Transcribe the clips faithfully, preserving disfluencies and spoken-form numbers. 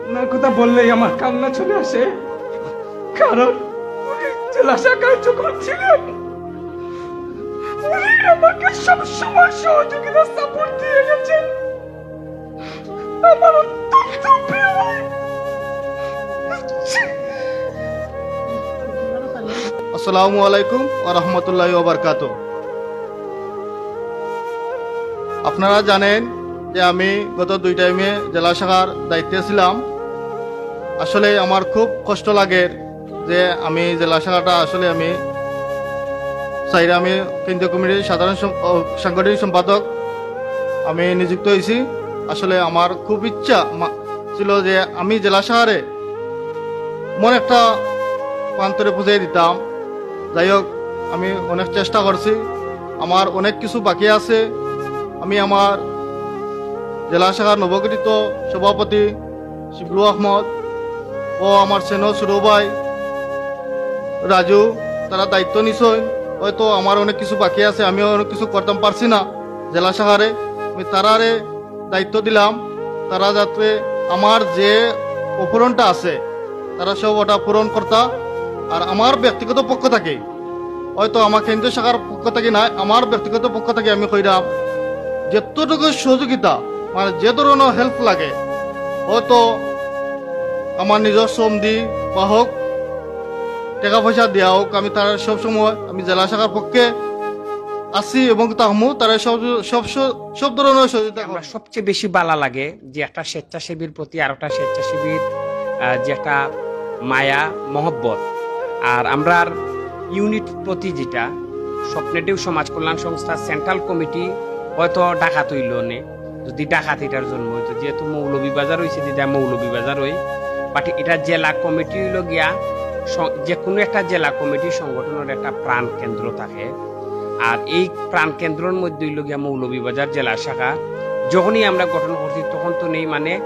আপনার কথা বললেই আমার কান্না চলে আসে, কারণ উনি জেলা শাখায় যখন ছিলেন, উনি আমাকে সবসময় সহযোগিতা, সাপোর্ট দিয়ে গেছেন। আমার অত্যন্ত প্রিয় ভাই। আসসালামু আলাইকুম ওয়া রাহমাতুল্লাহি ওয়া বারাকাতুহু। আপনারা জানেন যে আমি গত দুই টাইমে জেলা শাখার দায়িত্বে ছিলাম। আসলে আমার খুব কষ্ট লাগে যে আমি জেলা শাখাটা আসলে আমি চাইরা আমি কেন্দ্রীয় কমিটির সাধারণ সম- ও, সাংগঠনিক সম্পাদক আমি নিযুক্ত হয়েছি। আসলে আমার খুব ইচ্ছা মা- ছিল যে আমি জেলা শাখারে মন একটা প্রান্তরে পৌঁছাই দিতাম। যাই হোক, আমি অনেক চেষ্টা করছি, আমার অনেক কিছু বাকি আছে। আমি আমার জেলা শাখার নবগঠিত সভাপতি শিবলু আহমদ ও আমার সেনো ছোট ভাই রাজু, তারা দায়িত্ব নিছইন। হয়তো আমার অনেক কিছু বাকি আছে, আমিও অনেক কিছু করতাম পারছি না জেলা শাখারে। আমি তারারে দায়িত্ব দিলাম, তারা যাতে আমার যে অপূরণটা আছে, তারা সব ওটা পূরণ করতা। আর আমার ব্যক্তিগত পক্ষ থেকে, হয়তো আমার কেন্দ্রীয় শাখার পক্ষ থেকে নয়, আমার ব্যক্তিগত পক্ষ থেকে আমি কইরাম, যতটুকু সহযোগিতা, মানে, যে ধরনের হেল্প লাগে, হয়তো আমার নিজের শ্রম দি বা হোক, টাকা পয়সা দেওয়া হোক, আমি তারা সব সময় আমি জেলা শাখার পক্ষে আছি এবং তাহমু তারা সব সব সব ধরনের সহযোগিতা আমরা করবো। সবচেয়ে বেশি বালা লাগে যে একটা স্বেচ্ছাসেবীর প্রতি আর একটা স্বেচ্ছাসেবীর আহ, যে একটা মায়া মহব্বত। আর আমরার ইউনিট প্রতি যেটা স্বপ্নের ঢেউ সমাজ কল্যাণ সংস্থা সেন্ট্রাল কমিটি হয়তো ডাকাত হইল নে, যদি ডাকাত এটার জন্ম হইতো, যেহেতু মৌলভীবাজার হইছে, যেটা মৌলভীবাজার হই, বাট এটা জেলা কমিটি হইল গিয়া স- যে কোনো একটা জেলা কমিটি সংগঠনের একটা প্রাণ কেন্দ্র থাকে। আর এই প্রাণ কেন্দ্রর মধ্যে হইল গিয়া মৌলভীবাজার জেলা শাখা। যখনই আমরা গঠন করছি, তখন তো নেই, মানে,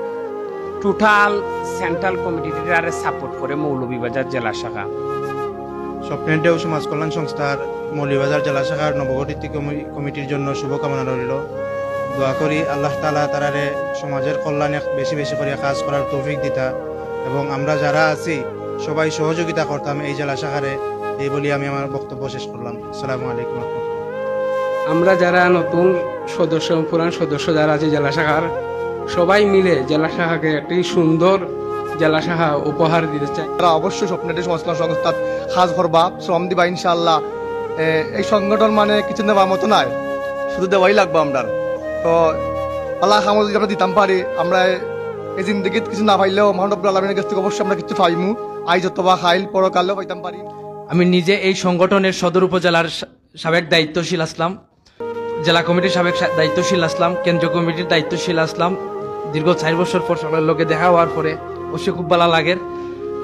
টোটাল সেন্ট্রাল কমিটিটারে সাপোর্ট করে মৌলভীবাজার জেলা শাখা। স্বপ্নের ঢেউ সমাজ কল্যাণ সংস্থার মৌলভীবাজার জেলা শাখার নবগঠিত কমি- কমিটির জন্য শুভকামনা রইল। দোয়া করি আল্লাহ তাআলা তারারে সমাজের কল্যাণে বেশি বেশি করে কাজ করার তৌফিক দিতা, এবং আমরা যারা আছি সবাই সহযোগিতা করতাম এই জেলা শাখারে। এই বলি আমি আমার বক্তব্য শেষ করলাম। আসসালামু আলাইকুম রহমতুল্লাহ। আমরা যারা নতুন সদস্য, পুরান সদস্য যারা আছে জেলা শাখার, সবাই মিলে জেলা শাখাকে একটি সুন্দর জেলা শাখা উপহার দিতে চাই। তারা অবশ্যই স্বপ্নের ঢেউ সমাজ কল্যাণ সংস্থাত কাজ করবা, শ্রম দিবা ইনশাআল্লাহ। এ, এই সংগঠন মানে কিছু নেবার মতো নাই, শুধু দেওয়াই লাগবো আমরা। তো আল্লাহ আমল যদি আমরা দিতাম পারি, আমরা এই জিন্দগিত কিছু না পাইলেও মহান রব্বুল আলমীর কাছ থেকে অবশ্যই আমরা কিছু পাইমু, আইজ অথবা কাইল পরকালেও পাইতাম পারি। আমি নিজে এই সংগঠনের সদর উপজেলার সা- সাবেক দায়িত্বশীল আসলাম, জেলা কমিটির সাবেক সা- দায়িত্বশীল আসলাম, কেন্দ্রীয় কমিটির দায়িত্বশীল আসলাম। দীর্ঘ চার বছর পর সকলের লগে দেখা হওয়ার পরে অবশ্যই খুব ভালো লাগে।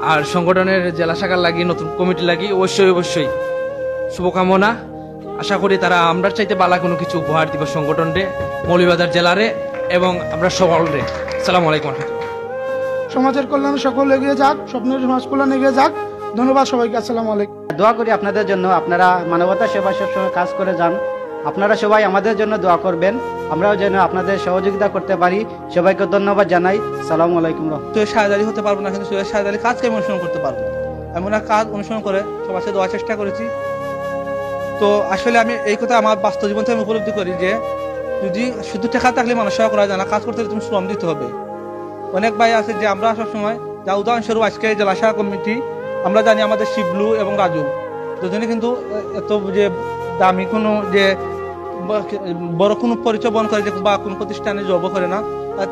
আর সংগঠনের জেলা শাখার লাগি, নতুন কমিটি লাগি অবশ্যই অবশ্যই শুভকামনা। আশা করি তারা আমরার চাইতে ভালো কোনো কিছু উপহার দিব সংগঠনরে, মৌলভীবাজার জেলারে এবং আমরা সকলরে। আসসালামু আলাইকুম। সমাজের কল্যাণে সকল এগিয়ে যাক, স্বপ্নের সমাজ কল্যাণ এগিয়ে যাক। ধন্যবাদ সবাইকে। আসসালামু আলাইকুম। দোয়া করি আপনাদের জন্য, আপনারা মানবতা সেবা সবসময় কাজ করে যান। আপনারা সবাই আমাদের জন্য দোয়া করবেন, আমরাও যেন আপনাদের সহযোগিতা করতে পারি। সবাইকে ধন্যবাদ জানাই। সালামু আলাইকুম রহমতুল্লাহ। সৈয়দ শাহেদ আলী হতে পারবো না, কিন্তু সৈয়দ শাহেদ আলী কাজকে আমি অনুসরণ করতে পারবো। আমি ওনার কাজ অনুসরণ করে সমাজকে দেওয়ার চেষ্টা করেছি। তো আসলে আমি এই কথা আমার বাস্তব জীবন থেকে আমি উপলব্ধি করি যে যদি শুধু টাকা থাকলে মানুষ সেবা করা যায় না, কাজ করতে হলে তুমি শ্রম দিতে হবে। অনেক ভাই আছে যে আমরা সবসময়, যা উদাহরণস্বরূপ আজকে জেলা শাখা কমিটি, আমরা জানি আমাদের শিবলু এবং রাজু দুজনে কিন্তু এ- এত যে দামি কোনো যে ব- বড় কোনো পরিচয় বহন করে যে বা কোনো প্রতিষ্ঠানে জবও করে না, তার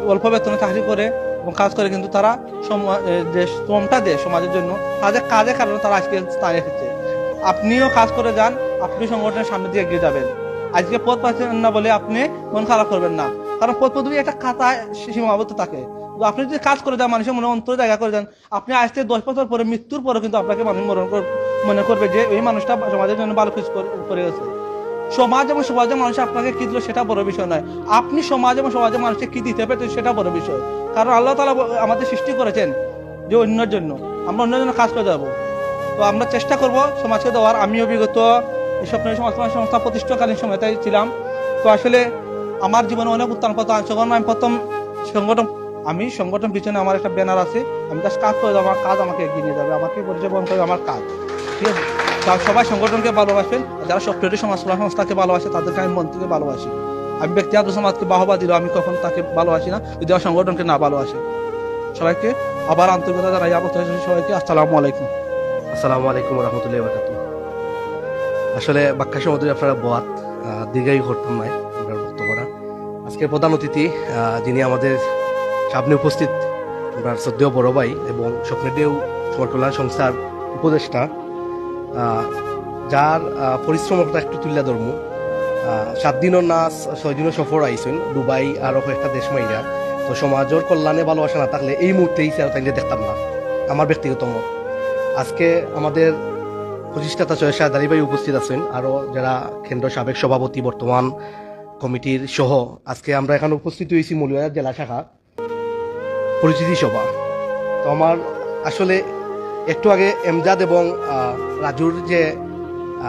অল্প বেতনে চাকরি করে এবং কাজ করে, কিন্তু তারা সম- এ, যে শ্রমটা দেয় সমাজের জন্য, তাদের কাজের কারণে তারা আজকে স্থানে এসেছে। আপনিও কাজ করে যান, আপনি সংগঠনের সামনের দিকে এগিয়ে যাবেন। আজকে পদ পাচ্ছেন না বলে আপনি মন খারাপ করবেন না, কারণ পদ পদবি একটা খাতায় সী- সীমাবদ্ধ থাকে। তো আপনি যদি কাজ করে যান, মানুষের মনে অন্তরে জায়গা করে যান, আপনি আজ থেকে দশ বছর পরে, মৃত্যুর পরে কিন্তু আপনাকে মানুষ মরণ কর- মনে করবে যে এই মানুষটা সমাজের জন্য ভালো কিছু করে- করে গেছে। সমাজ এবং সমাজের মানুষ আপনাকে কি দিল সেটা বড় বিষয় নয়, আপনি সমাজ এবং সমাজের মানুষকে কি দিতে পেরেছেন সেটা বড় বিষয়। কারণ আল্লাহ তাআলা ব- আমাদের সৃষ্টি করেছেন যে অন্যের জন্য, আমরা অন্যের জন্য কাজ করে যাবো। তো আমরা চেষ্টা করব সমাজকে দেওয়ার। আমিও বিগত এই স্বপ্নের সমাজ কল্যাণ সংস্থা প্রতিষ্ঠাকালীন সময়টাই ছিলাম। তো আসলে আমার জীবনে অনেক উত্থান পতন আছে। যখন আমি প্রথম সংগঠন আমি সংগঠন পিছনে আমার একটা ব্যানার আছে, আমি জাস্ট কাজ করে যাবো, আমার কাজ আমাকে এগিয়ে নিয়ে যাবে, আমাকে পরিচয় বহন করবে আমার কাজ। ঠিক আছে? তা সবাই সংগঠনকে ভালোবাসবেন, আর যারা সব ট্রেডের সমাজ সংস্থাকে ভালোবাসে, তাদেরকে আমি মন থেকে ভালোবাসি। আমি ব্যক্তি আব্দুল সামাদকে বাহবা দিলেও আমি কখনো তাকে ভালোবাসি না যদি আমার সংগঠনকে না ভালোবাসে। সবাইকে আবার আন্তরিকতা জানাই, আবার সবাইকে আসসালামু আলাইকুম। আসসালামু আলাইকুম রহমতুল্লাহ বরকাত। আসলে বাক্কা সময় ধরে আপনারা বয়াত, আহ, দীর্ঘায়ু করতাম নাই আমরা বক্তব্যটা। আজকে প্রধান অতিথি, আহ, যিনি আমাদের সামনে উপস্থিত, আমরা শ্রদ্ধেয় বড় ভাই এবং স্বপ্নের ঢেউ সমাজ কল্যাণ সংস্থার উপদেষ্টা, আহ, যার, আহ, পরিশ্রম আমরা একটু তুলিয়া ধরমু। আহ, সাত দিনর না ছয় দিনর সফর আইছইন দুবাই, আরো কয়েকটা দেশ মাইরা। তো সমাজর কল্যাণে ভালোবাসা না থাকলে এই মুহূর্তে ইচ্ছা তাইলে দেখতাম না, আমার ব্যক্তিগত মত। আজকে আমাদের প্রতিষ্ঠাতা সৈয়দ শাহদারি ভাই উপস্থিত আছেন, আরো যারা কেন্দ্র সাবেক সভাপতি, বর্তমান কমিটির সহ। আজকে আমরা এখানে উপস্থিত হয়েছি মৌলভীবাজার জেলা শাখা পরিচিতি সভা। তো আমার আসলে একটু আগে এমজাদ এবং, আহ, রাজুর যে,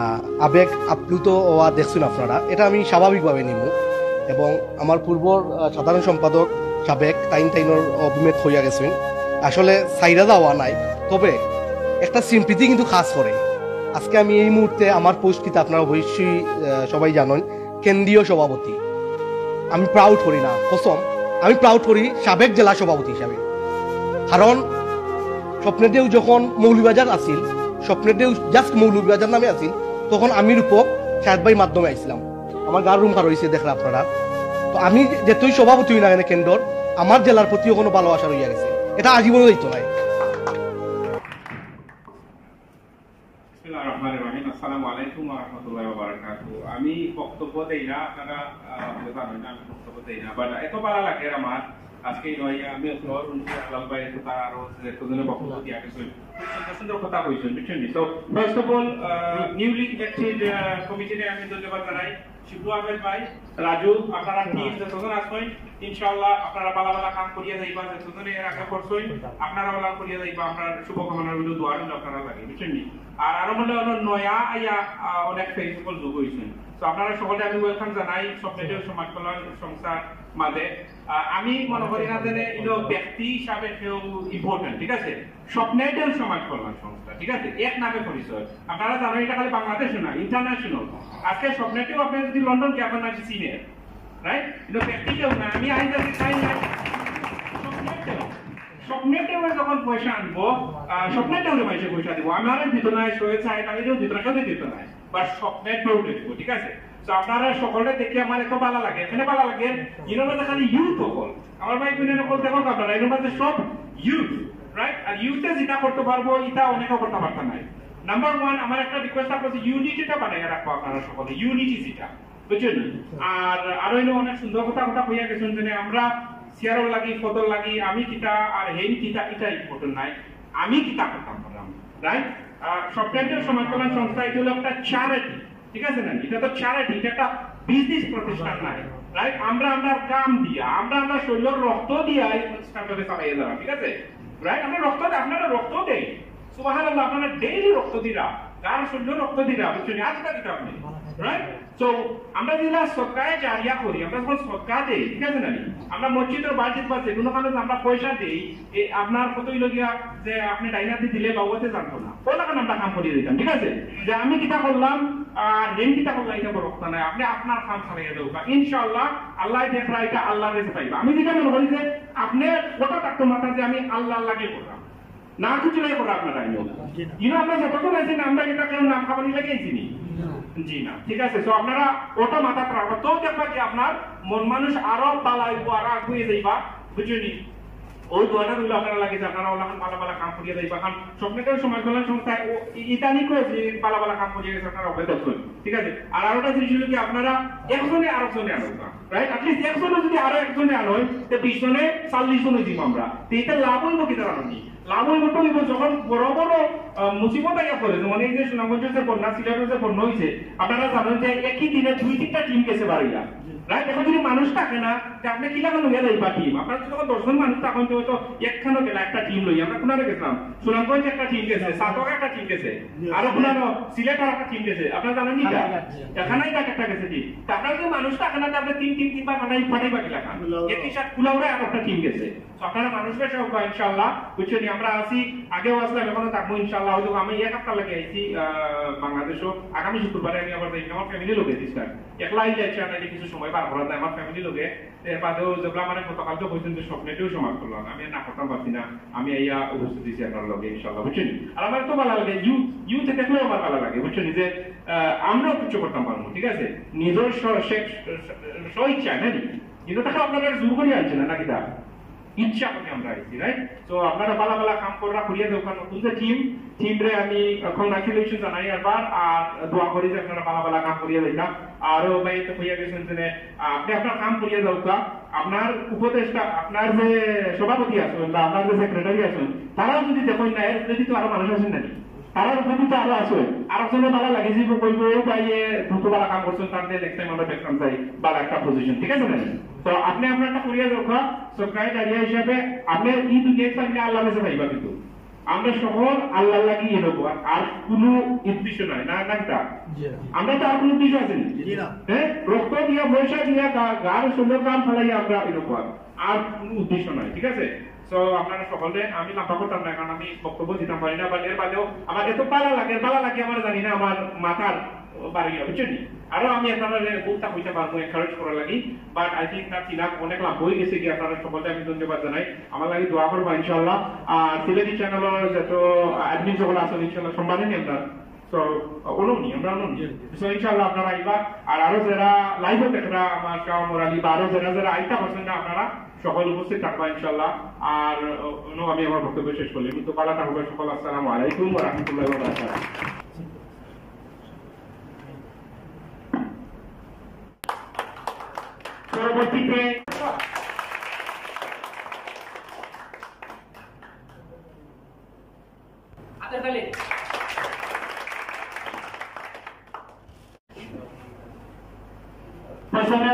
আহ, আবেগ আপ্লুত হওয়া দেখছেন আপনারা, এটা আমি স্বাভাবিকভাবে নিব। এবং আমার পূর্বর, আহ, সাধারণ সম্পাদক সাবেক তাইন তাইনর অভিমত হইয়া গেছেন, আসলে সাইরা যাওয়া নাই, তবে একটা সিম্পিতি কিন্তু কাজ করে। আজকে আমি এই মুহূর্তে আমার পোস্ট কিতা আপনারা অবশ্যই, আহ, সবাই জানেন, কেন্দ্রীয় সভাপতি। আমি প্রাউড করি না, কসম, আমি প্রাউড করি সাবেক জেলা সভাপতি হিসাবে। কারণ স্বপ্নের ঢেউ যখন মৌলভীবাজার আছিল, স্বপ্নের ঢেউ জাস্ট মৌলভীবাজার নামে আছিল, তখন আমি রূপক সাহেদ ভাই মাধ্যমে আইছিলাম। আমার গার রুম খার হইছে, দেখরা আপনারা। তো আমি যেতই সভাপতি হই না কেন কেন্দ্রর, আমার জেলার প্রতিও কোনো ভালোবাসা রইয়া গেছে, এটা আজীবনও দিত নাই। বিসমিল্লাহির রহমানির রহিম। আসসালামু আলাইকুম ওয়া রাহমাতুল্লাহি ওয়া বারাকাতুহু। আমি বক্তব্য দেই না, আপনারা, আহ, হয়তো জানেন না আমি বক্তব্য দেই না, but এত ভালা লাগে আমার আজকে এই নয়, আমি আপনার উনকে আলাল ভাই কথা আরো যে কতজনে বক্তব্য দিয়া গেছেন, সুন্দর সুন্দর কথা কইছেন, বুঝছেন নি? তো first of all, ah, newly elected, আহ, কমিটিরে আমি ধন্যবাদ জানাই। শিবলু আহমেদ ভাই, রাজু, আপনারা টিম যতজন আছেন, ইনশাআল্লাহ আপনারা ভালা ভালা কাম করিয়া যাইবা, যতজনে এর আগে করছেন, আপনারা ভালা করিয়া যাইবা। আপনার শুভকামনা রইল, দোয়া রইল আপনারা লাগে, বুঝছেন নি? আর আরো মনে হলো নয়া আইয়া, আহ, অনেক ফেস অকল যোগ হইছেন। তো আপনারা সকলে আমি ওয়েলকাম জানাই স্বপ্নের ঢেউ সমাজ কল্যাণ সংস্থার মাঝে। আহ, আমি মনে করি না যে ইনো ব্যক্তি হিসাবে কেউ ইম্পর্টেন্ট, ঠিক আছে? স্বপ্নের ঢেউ সমাজ কল্যাণ সংস্থা, ঠিক আছে? এক নামে পরিচয়। আপনারা জানেন এটা খালি বাংলাদেশে না, ইন্টারন্যাশনাল। আজকে স্বপ্নের ঢেউ আপনি যদি লন্ডন গিয়া আপনার নাকি চিনে, রাইট? কিন্তু ব্যক্তি কেউ না, আমি আইন জানি চাই না। স্বপ্নের ঢেউ, স্বপ্নের ঢেউয়ে যখন পয়সা আনবো, আহ, স্বপ্নের ঢেউরে মাইনষে পয়সা দিব, আমার দিত না, সৈয়দ সাহেব আমিরেও দিত না, কেউ দিত না, বা স্বপ্নের ঢেউরে দিব, ঠিক আছে? তো আপনারা সকলে দেখে আমার এত ভালা লাগে, এখানে ভালা লাগে, ইনোর মাঝে খালি ইউথ অকল। আমার ভাই বোনের অকল দেখো আপনারা, ইনোর মাঝে সব ইউথ, রাইট? আর ইউথে যেটা করতে পারবো, এটা অনেকে করতে পারতো নাই। নাম্বার ওয়ান, আমার একটা রিকোয়েস্ট থাকবো যে ইউনিটিটা বানাইয়া রাখবো আপনারা সকলে, ইউনিটি যেটা, বুঝছেন? আর আরো ইনো অনেক সুন্দর কথা কথা কইয়া গেছেন যে আমরা চেয়ারর লাগি, পদর লাগি, আমি কিতা আর হেন কিতা, এটা ইম্পর্টেন্ট নাই, আমি কিতা করতাম পারলাম, রাইট? স্বপ্নের ঢেউ সমাজ কল্যাণ সংস্থা এটা হলো একটা চ্যারিটি, ঠিক আছে না? এটা তো চ্যারিটি, এটা একটা বিজনেস প্রতিষ্ঠান নাই, রাইট? আমরা আমরার কাম দিয়া, আমরা আমরার শরীরর রক্ত দিয়া এই প্রতিষ্ঠানটারে চালাইয়া যারা, ঠিক আছে? রাইট? আমরা রক্ত দেই, আপনারা রক্ত দেই, সুবহানাল্লাহ, আপনারা ডেইলি রক্ত দিরা, কার শরীরর রক্ত দিরা, বুঝছেন? আর কিতা দিতা আপনি, রাইট? তো আমরা যেগুলা সদকায়ে জারিয়া করি, আমরা যখন সদকা দেই, ঠিক আছে না? আমরা মসজিদর বাজেট বা যে কোনো কারণে আমরা পয়সা দেই, এ, আপনার কত হইল গিয়া যে আপনি ডাইনার দিয়ে দিলে বাবুতে জানতো না, ওটা কারণে আমরা কাম করিয়ে দিতাম, ঠিক আছে? যে আমি কিতা করলাম আর হেন কিতা করলাম, এটা বড় কথা নাই, আপনি আপনার কাম চালিয়ে দেবো, ইনশাআল্লাহ আল্লাহ দেখরা এটা আল্লাহর কাছে পাইবা। আমি যেটা মনে করি যে আপনি ওটা থাকতো মাথা যে আমি আল্লাহর লাগি করলাম, না কিছু নাই করা আপনারা ইনো। ইনো আমরা যতক্ষণ আছি না, আমরা এটা কেউ নাম খাবানি লাগিয়েছি নি? জি না, ঠিক আছে। তো আপনারা ওটা মাথাত রাখবা, তো দেখবা কি আপনার মন মানুষ আরো ভালা হইব, আরো আগুয়ে যাইবা, বুঝলি? ওই দোয়াটা রইল আপনারা লাগে যে আপনারা ওলাখান ভালা ভালা কাম করিয়া যাইবা, কারণ স্বপ্নের ঢেউ সমাজ কল্যাণ সংস্থায় ও ই-, ইদানি করে যে ভালা ভালা কাম করিয়া গেছে আপনারা ওকে দেখবেন, ঠিক আছে? আর আরোটা জিনিস হলো কি আপনারা একজনে আরেকজনে আনো, রাইট? অ্যাটলিস্ট একজনে যদি আরো একজনে আনো হয়, তো বিশ জনে চল্লিশ জন হয়ে দিব আমরা, তো এটা লাভ হইব কি তারা? লাভ হইব তো হইব যখন বড় বড়, আহ, মুসিবত আইয়া পড়ে, যেমন এই যে সুনামগঞ্জের যে বন্যা, সিলেটের যে বন্যা হয়েছে, আপনারা জানেন যে একই দিনে দুই তিনটা টিম গেছে বাড়িয়া, রাইট? এখন যদি মানুষ থাকে না, তে আপনি কিলা করে লইয়া যাইবা টিম? আপনারা তো যখন দশজন মানুষ থাকেন, তো হয়তো একখানো গেলা একটা টিম লই। আমরা কোনারে গেছিলাম, সুনামগঞ্জ একটা টিম গেছে, সাতক একটা টিম গেছে, আরো কোনানো সিলেট আর একটা টিম গেছে। আপনারা জানেন নি এটা? কানাইঘাট। কানাইঘাট একটা গেছে টিম। তা আপনারা যদি মানুষ থাকে না, তে আপনি তিন টিম, তিনবার কানাই ফাটাইবা কিলা খান? কুলাউড়া। একই সাথে কুলাউড়ায় আর একটা টিম গেছে। তো আপনারা মানুষ বেশি হোক ইনশাআল্লাহ, বুঝছইন নি? আমরা আছি, আগেও আসলাম, এখনো থাকবো ইনশাআল্লাহ। হয়তো আমি এক হাপ্তা লাগি আইছি, আহ, বাংলাদেশও। আগামী শুক্রবারে আমি আবার যাইমু আমার ফ্যামিলি লগে সিস্টার। একলা আইলে ইচ্ছা নাই যে কিছু সময় বার করা যায় আমার ফ্যামিলি লগে। এর বাদেও যেগুলা আমার গতকালকে কইছেন যে স্বপ্নেটিও সমাজ করলাম, আমি আর না করতাম পারছি না। আমি আইয়া উপস্থিত হইছি আপনার লগে ইনশাআল্লাহ, বুঝছইন নি? আর আমার তো ভালো লাগে, ইউথ, ইউথ দেখলেও আমার ভালো লাগে, বুঝছইন নি? যে, আহ, আমরাও কিছু করতাম পারবো, ঠিক আছে? নিজের স্ব-, সে-, স্ব-, স্ব ইচ্ছায়, না নি? কিন্তু তারা আপনারা জোর করি আনছে না, নাকি তা? ইচ্ছা করি আমরা আইছি, রাইট? তো আপনারা ভালা ভালা কাম কররা করিয়া দেউক্কা, নতুন যে টিম, টিম রে আমি কংগ্রাচুলেশন জানাই একবার, আর দোয়া করি যে আপনারা ভালা ভালা কাম করিয়া দেউক্কা। আরো ভাই তো কইয়া গেছেন যে আপনি আপনার কাম করিয়া দেউক্কা, আপনার উপদেষ্টা, আপনার যে সভাপতি আছেন বা আপনার যে সেক্রেটারি আছেন, তারাও যদি দেখইন না, এর যদি তো আরো মানুষ আছেন না নি? তারার উপকৃত আরো আছে। আর একজনের ভালা লাগে যে কইবো, "ও ভাই, এ দ্রুত ভালা কাম করছেন, তার দিয়ে নেক্সট টাইম আমরা দেখতাম চাই, ভালা একটা পজিশন", ঠিক আছে না? তো আপনি আপনারটা করিয়া দেউক্কা, সো ক্রাইটেরিয়া হিসাবে আপনি এই দুনিয়াত পাইলে আল্লাহর কাছে পাইবা, কিন্তু আমরা সকল আল্লাহর লাগি এরকম, আর কোনো উদ্দেশ্য নাই, না, না কিতা? জি। আমরা তো আর কোনো উদ্দেশ্য আছে নি? জি না। হ্যাঁ, রক্ত দিয়া, পয়সা দিয়া, গা-, গার সুন্দর কাম ফালাইয়া আমরা এরকম, আর কোনো উদ্দেশ্য নাই, ঠিক আছে? তো আপনারা সকলে, আমি লম্বা করতাম না, কারণ আমি বক্তব্য দিতাম পারি না, বাট এর বাদেও আমার এত ভালা লাগে, ভালা লাগে আমার জানি না, আমার মাথার বাড়ি, বুঝছইন নি? আরো আমি আপনারা বুকটা হইতে পারবো, এনকারেজ করার লাগি, বাট আই থিংক তার চিনা অনেক লাভ হয়ে গেছে কি, আপনারা সকলকে আমি ধন্যবাদ জানাই। আমার লাগি দোয়া করবা ইনশাআল্লাহ। আর সিলেটি চ্যানেলর যত অ্যাডমিন সকল আছেন ইনশাআল্লাহ সম্মানে নি আমরা। তো, অনুনি, আমরা অনুনি। তো ইনশাআল্লাহ আপনারা আইবা। আর আরো যারা লাইভে দেখরা, আমার শাহ ওমর আলী বা আরো যারা যারা আইতা পারছেন না, আপনারা সকল উপস্থিত থাকবা ইনশাআল্লাহ। আর, আহ, অনু, আমি আমার বক্তব্য শেষ করলাম। তো ভালা থাকবা সকল। আসসালামু আলাইকুম ওয়া রাহমাতুল্লাহি ওয়া বারাকাতুহু। পরবর্তীতে হাতের তালি। প্রথমে